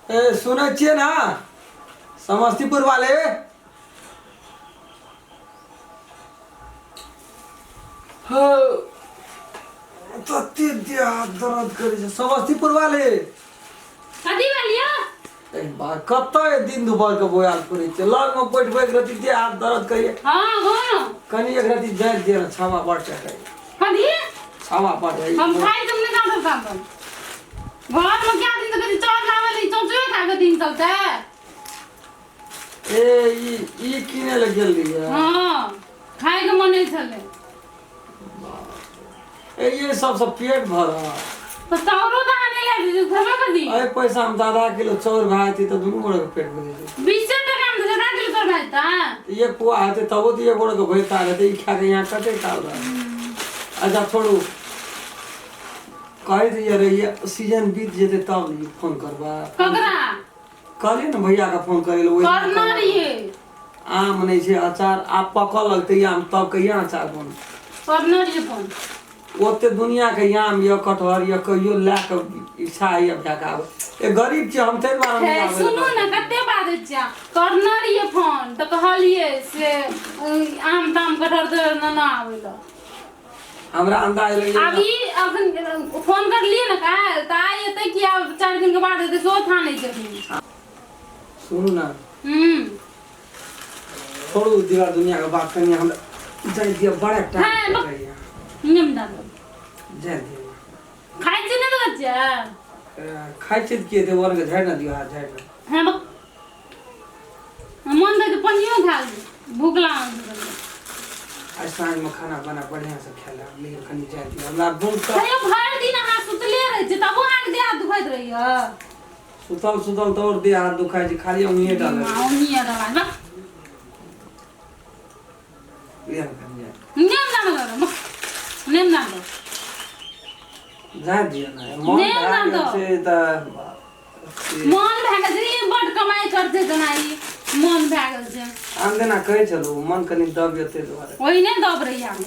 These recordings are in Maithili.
ए सुनै छियै ने समस्तीपुर वाले हँ तते देह हाथ दर्द करै छै समस्तीपुर वाले कथी भेल यौ ए बा कतऽ दिन दुपहर के बोआल करै छै लगमे बैठबै एक रति देह हाथ दर्द करैए हाँ गो न कनि एक रति जाइत दिअ ने छावा बड़ चढ़ै कथी छावा बड़ है हम खाइ तुम नहीं जाते साथ घर में क्या दिन तक चावल लावे नहीं चौचुए खा के दिन चलते ए ई ई किने लग गेल रहियै हाँ खाए के मन नहीं चले ए ये सब सब पेट भरल तो चावलो तो आने लगे जो खबे कदी अरे पैसा हम आधा किलो चाउर भए जेतै तऽ दुनू गोड़े के पेट भरि जेतै 20 टका में तो आधा किलो चाउर भए जेतै एक पुआ हेतै तबो तऽ एक गोड़े के भरिता रहतै ई खा के यहाँ कते काल रहत अच्छा छोड़ू कहैत रहियै रहियै सीजन बीत जेतै तब ने फोन करबै ककरा कहलियै ने भैया के फोन करै लए ओहि करना दिन रहियै आम नहि छै अचार आब पकऽ लगतै आम तब कहिया अचार बनतै करना रहियै फोन ओते दुनियाके आम यऽ कटहर यऽ कहियो लए कऽ इच्छा होइए भए कऽ आबै ए गरीब छियै हम ताहि दुआरे नहि हे आबै सुनू लए ने कते बाजै छियै करना रहियै फोन तऽ कहलियै से आम ताम कटहर तोहर ने ना आबै लए हमरा अन्दाज लगैए आब ई अखन फोन करलियै ने काल्हि तऽ आइ एतै कि आब 4 दिन के बाद एतै सेहो था नहि छै अखन। सुनू ने हूँ छोड़ू दीवार दुनिया के बात कनी हमरा जाय दिअ बड़ा हाँ, टाइम बक- नियम दादो जाय दिअ खाइ छी नहि तऽ बच्चा खाइ छियै तऽ की हेतै ओर के झाड़ि ने दियौ हाथ झाड़ि ने हँ बक मन तऽ पनियो खा ली भूख लागल छै कनी। आइ साँझमे खाना बना बढ़िआँ से खाय लेब लेकिन कनी जाय दियौ हमरा भूख तऽ तैयो भरि दिन अहाँ सुतले रहै छी तबो अहाँके देह हाथ दुखाइत रहैया सुतल सुतल तऽ आओर देह हाथ दुखाइ छै खाली अंगुए डालै ओहिए दबाइ बा लिअ ने कनी जाय नेम दाम दो नेम दाम दो जाय दियौ ने मन नहि, भए नहि गेल दो। छै तऽ मन भए गेल छै ई बड कमाइ करतै तेना ई मन भए गेल छै आन दिना कहै छलहुँ मन कनि दब जेतै दुआरे ओहिने दब रही हम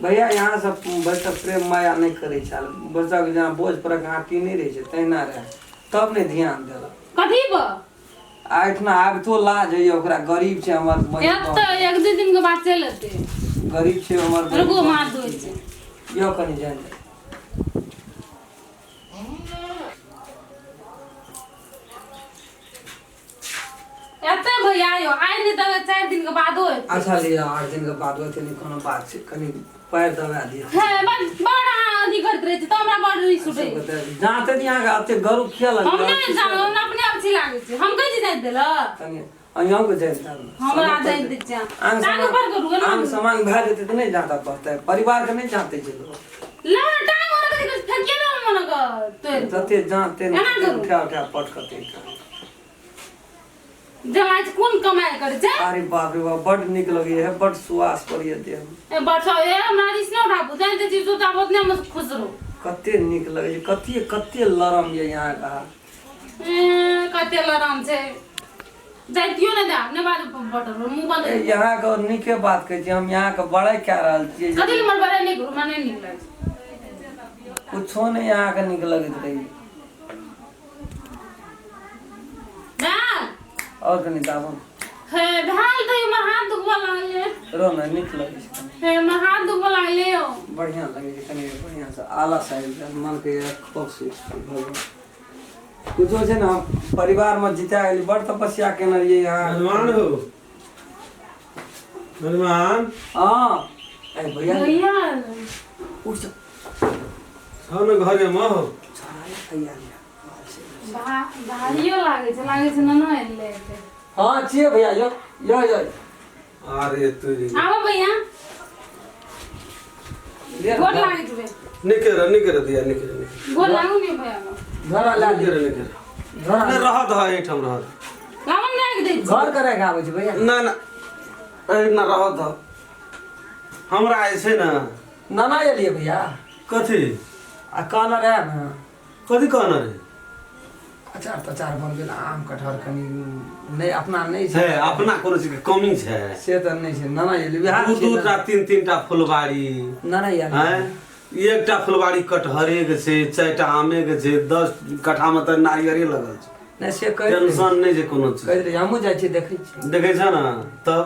भैया यहाँ सब बच्चा प्रेम माया नहि करै छल बच्चाके जेना बोझ परक आँटी नहि रहै छै तहिना रहै तब नहि ध्यान देलक कथी पर आ एहिठिना आबितो लाज होइए ओकरा गरीब छै हमर बहिन एक तऽ एक दू दिन के बाद चलि एतै गरीब छै हमर बहिन। रुकू माथ धोइ छै यौ कनि जानि दे। एतै भैया यौ आइ नहि तऽ 4 दिन के बादो एतै अच्छा लिअ 8 दिन के बाद ओते नहि कोनो बात छै कनि पैर दबा दिअ हे बड़ बड़ अहाँ अथी करैत रहै छी तऽ हमरा बड़ रिस उठै जाँते दी अहाँके एते गरु किया हम लगै नहि जानो हम अपने आप छी लागै छै हम कहै छी जाइत देलक कनि अहियों जाइत देब ने। हमरा जाइत दै छै आंग टांग ऊपर करू सामान एना आंग सामान भए जेतै तऽ नहि जाँता पड़तै परिवारके नहि जाँते छै लोक ला टांग ओना कथी करै फेकिए देबै मन के तोड़ि तते जाँते ने एना करू। उठा उठा पटकतै जमा छै कोन कमाइ करै छै अरे बाप रे बाप बड नीक लगैए है बड सुवास पड़ैए देहमे ए बच्चा ए हमरा रिस नहि उठाबू जानिते छी सोचा ओतने हम खुश रहू कते नीक लगै छै कते कते लरम यऽ यहाँके हाथ ए कते लरम छै जाइतियो नहि देब नहि बाजू बटर मुँह बंद ए, यहाँके और नीके बात कहै छी हम यहाँके बड़ाइ कए रहल छियै जे कथी लए हमर बड़ाइ नहि करू हमरा नहि नीक लागै छै कुछो नहि यहाँके नीक लगैत रहै भेल और कनि दाबो हे भेल तऽ हमर हाथ दुखबऽ लागलै रो ने नीक लगै छै कनि हे हमर हाथ दुखबऽ लागलै यौ बढ़िआँ लगै छै कनि बढ़िआँसँ आलस आबि गेल मनके खूब सुति भगवान कुछो छै ने हम परिवारमे जिता गेली बड़ तपस्या केने रहियै यहाँ हनुमान हो हनुमान हँ ए भैया भैया उठ जा छौ ने घरे में हो भैया भारियो लागै छै लागै छै ननो एलै एते। हँ छियै भैया यौ यौ यौ अरे तुरी आबो भैया ले गोर लागै छै भैया। निके रह निके रह दिया निके रह निके गोर लागू ने भैया धरा ला रह निके रह धरा नहीं रह दह एहिठाम रह दह। लावन राखि दै छी घर करे के आबै छै भैया ना ना एहिना रह दह हमरा जे छै ने नाना एलियै भैया कथी आ कहने रहए ने कथी कहने रहे अचार तचार बनबै लए आम कटहर कनि नहि अपना नहि छै अपना कोनो चीजके कमी छै से तऽ नहि छै नाना एलियै बिहार दू छियै दू टा तीन तीन टा फुलबाड़ी नाना आँय एलियै एकटा फुलवारी कटहरे के छै, 4टा आमे के छै, 10 कट्ठा में तऽ नारियरे लगल छै। नहि से कहि टेंशन नहि छै कोनो चीज। कहि रही, हमहूँ जाइ छियै, देखै छियै। देखै छ ने तऽ,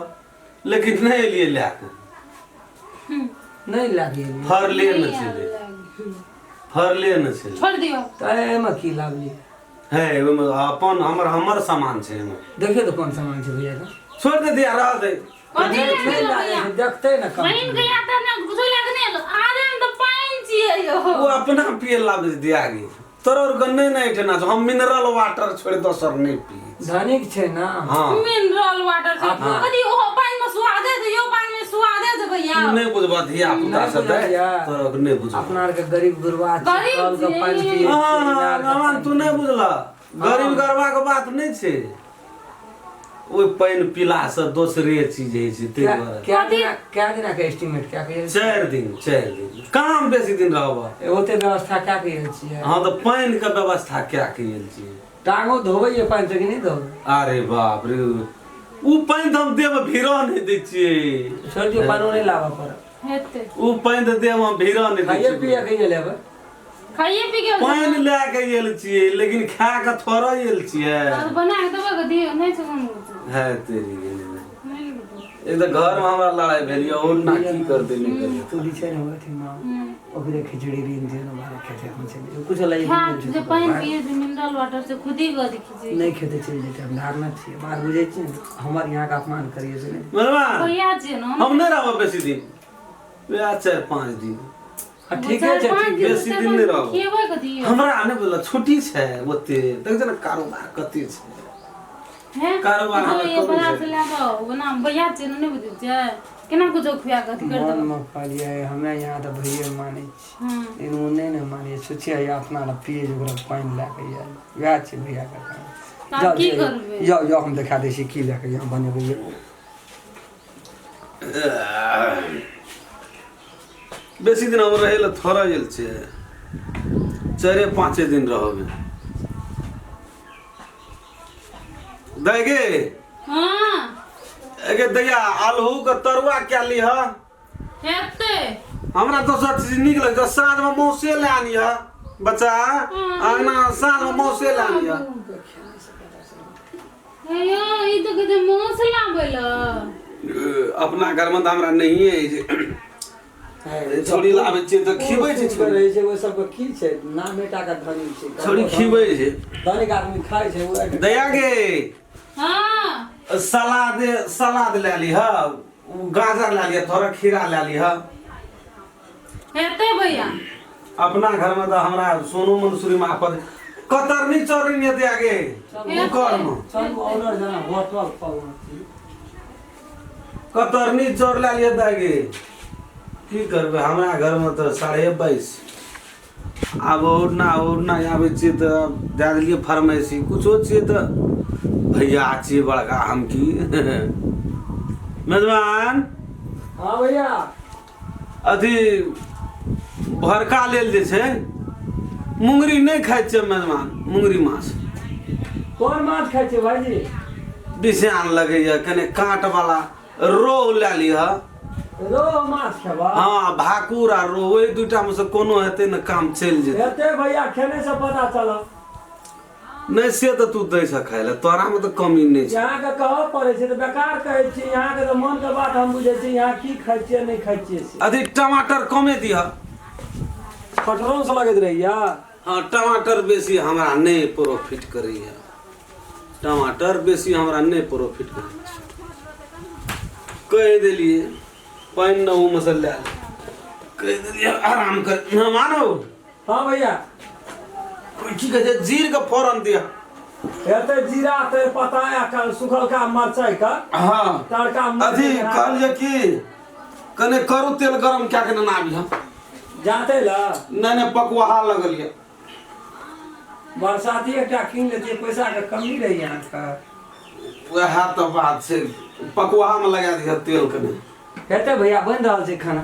लेकिन नहि एलियै लए कऽ। नहि लए गेलियै। फड़ले ने छलै, फड़ले ने छलै। छोड़ दियौ। तऽ एहिमे की लाभ लियै? हे, ओहिमे अपन हमर हमर सामान छै एहिमे। देखियौ तऽ कोन सामान छै भैया के। छोड़ दे दिया, रह दे। कथी लए नहि गेलो लागै भैया? छै, देखतै ने कम। बहिन के यात्रा ने कुछो लए के नहि एलो, आधे में तऽ पानि छियै यौ। ओ अपना पिए लाबै छै दिया गे, तोरा आरके नहि ने एहिठिना छौ। हम मिनरल वाटर छोड़ि दोसर नहि पिए। धनिक छै ने। हँ, मिनरल वाटर छै कथी? ओहो पानि में स्वादे छै यौ, पानि में स्वादे छै भैया। नहि बुझबह धिया पुता नहि सब बुझलियै। तोरा आरके नहि बुझबह। अपना आरके गरीब गुरबा छै, गरीब कल के छियै। पानि पियै छियै, हँ, इनार के अमान पानि। तू नहि बुझलह, गरीब गरबा के बात नहि छै। ओहि पानि पीलासँ दोसरे चीज होइ छै, ताहि दुआरे। क्या दिना, क्या दिना के एस्टीमेट क्या के? 4 दिन, 4 दिन काम, बेसी दिन रहब। ओते व्यवस्था क्या के आयल छियै? हँ, तऽ पानि के व्यवस्था क्या के आयल छियै? टांगो धोबै ये पानि से कि नहि धोबै? अरे बाप रे, उ पानि तऽ हम देहमे भीड़ा नहि दै छियै। छोड़ि दियौ, पानो नहि लाबऽ पड़त। हेतै। उ पानि तऽ देहमे भीड़ा नहि दै खाइए छियै। पिए के लेबै। खाइए पी के पानि लए के आयल छियै, लेकिन खा के थोड़े आयल छियै। बना के देबै के दियौ? नहि छै कोनो कुछो। है तेरी गेलै। नहि लेबै। एक तऽ घरमे हमरा लड़ाइ भेल यऽ, और ना की करतै नहि करतै। तूरी छै ने अथी मे, ओकरे खिचड़ी रीन दियौ ने, बाहर खेतै अपन चलि कुछो लए। खा जे पानि पिए छै मिनरल वाटर से खुदी गदी खिचड़ी। नहि खेतै, चलि जेतै, हम धारणा छियै, बात बुझै छियै ने? हमर यहाँके अपमान करियै से नहि। मरवा भैया छियै ने। हम नहि रहब बेसी दिन, वएह 4-5 दिन। हँ, ठीके छै। 4-5 ठीक दिन। बेसी दिन नहि रहब। खिएबै कथी? हमरा नहि बुझल, छुट्टी छै ओते, देखै छै ने कारोबार कते छै। हैं? कारोबार कुछो हमरा ये करू बाजार छै। से लए कऽ ओना भैया छियै ने, नहि बुझै छियै केना कुछो खुआ कऽ अथी करि देबै। मनमे कहलियै, हमे यहाँ तऽ भैये मानै छी, हँ, लेकिन ओ नहि ने मानै। सोचियै अपना लए पियै जोगर पानि लए कऽ आयल, वएह छै भैयाके काम। तऽ आब जाउ। की करबै? जाउ जाउ, हम देखा दै छी की लए कऽ यहाँ बनेबै यौ। बेसी दिन हम रहै लए थोड़ा आयल छियै, 4-5 दिन रहबै। दै गे। हँ। एगे दैया, आलू के तरुआ क्या लीह। हेतै। हमरा दोसर चीज नीक लगै छै। साँझमे मौसे लए आनिह बच्चा अङ्गना, साँझमे मौसे लए आनिह। हे यौ, ई तऽ कहै छै मांस लाबै लए। अपना घरमे तऽ हमरा नहिए अछि। छौड़ी लाबै छियै तऽ खिबै छै छौड़ी। रहै छै ओहि सबके की छै, नामे टा के धनी छै। छौड़ी खिबै छै। धनिक आदमी खाइ छै ओ। दया गे। हँ। सलाद, सलाद लए लिह, गाजर लए लिह, थोड़ा खीरा लए लिह। हेतै भैया। अपना घरमे तऽ हमरा सोनो मंसूरी मे आपद कतरनी चोरी नहि दया गे कुकरमे। चलू, ऑर्डर जेना होटल पर। कतरनी चोर लए लिह दया गे। की करबै, हमरा घरमे तऽ 22.5। आब ओढ़ना ओढ़ना आबै छियै तऽ दए देलियै फरमाइशी, कुछो छियै तऽ भैया छियै बड़का, हम की मेजबान। हँ भैया। अथी भरका लेल जे छै मुंगरी नहि खाइ छियै मेजबान, मुंगरी माछ। कोन माछ खाइ छियै भाईजी? बिसियान लगैए, कने काँटवला रोहु लए लिह। रोहु माछ खेबा? हँ, भाकुर आ रोहु, ओहि दूटामे से कोनो हेतै ने, काम चलि जेतै। हेतै भैया, खेने से पता चलत। नहि, से तऽ तू दै छह खाइ लए, तोरामे तऽ कमी नहि छै। अहाँके कहऽ पड़ै छै तऽ बेकार कहै छी, अहाँके तऽ मनके बात हम बुझै छी, यहाँ की खाइ छियै नहि खाइ छियै से। अथी टमाटर कमे दिह। पटरों से लगैत रहैया। हँ, टमाटर बेसी हमरा नहि प्रॉफिट करैए, टमाटर बेसी हमरा नहि प्रॉफिट करै छै। कहि देलियै पानि ने ओहिमे से लए ले। कहि देलियै आराम कर मेहमान हो। हँ भैया। की कहै छै, जीर के फोरन दिअ। हेतै, जीरा तेजपत्ता आ सुखलका मरचाइ के तड़का। अथी कहलियै कि कने करू तेल गरम कए के नेने आबिह। जाते ला। नहि नहि, पकवाहा लगल यऽ। बरसाती एकटा कीन लेतियै, पैसा के कमी रहै अहाँके। वएह तऽ बात छै, पकवाहामे लगा दिह तेल कने। हेतै भैया, बनि रहल छै खाना।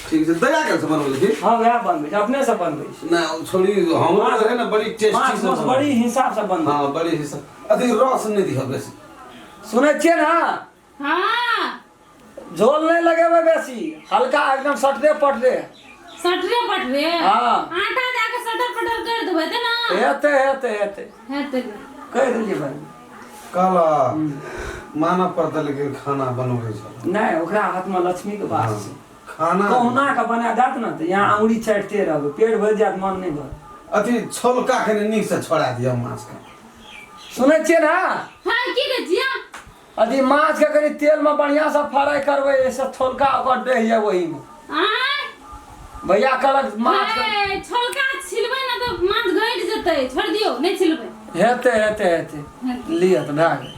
ठीक छै, दया के से बनबै छी? हँ, वएह बनबै छै, अपने से बनबै छै। नहि, ओ छोड़ी हमरो रहै ने बड़ी टेस्टी माछ से माछ बनबै। बड़ी हिसाब से बनबै। हँ, बड़ी हिसाब, अथी रस नहि दिह बेसी। सुनै छियै ने? हँ। झोल नहि लगेबै बेसी, हल्का एकदम सटरे पटरे। सटरे पटरे हाँ। आटा दए के सटर पटर कर देबै तऽ ना हेतै हेतै हेतै हेतै कहि देलियै भाई कहला मानऽ पड़तै लेकिन खाना बनबै छल नहि ओकरा हाथमे लक्ष्मीके वास छै खाना कहुना के बना देत ने तऽ यहाँ अङ्गुरी चाटिते रहबै पेट भरि जायत मन नहि भरत अथी छोलका कनि नीकसँ छोड़ा दिअ माछके सुनै छियै ने हाँ की कहै छियै अथी माछके कनि तेलमे बढ़िआँसँ फ्राइ करबै एहिसँ छोलका ओकर डहि जाय ओहीमे आँय भैया कहलक माछ हे, छोलका छिलबै ने तऽ माछ घटि जेतै छोड़ि दियौ नहि छिलबै हेतै हेतै हेतै हेतै। लिअ तऽ भए गेल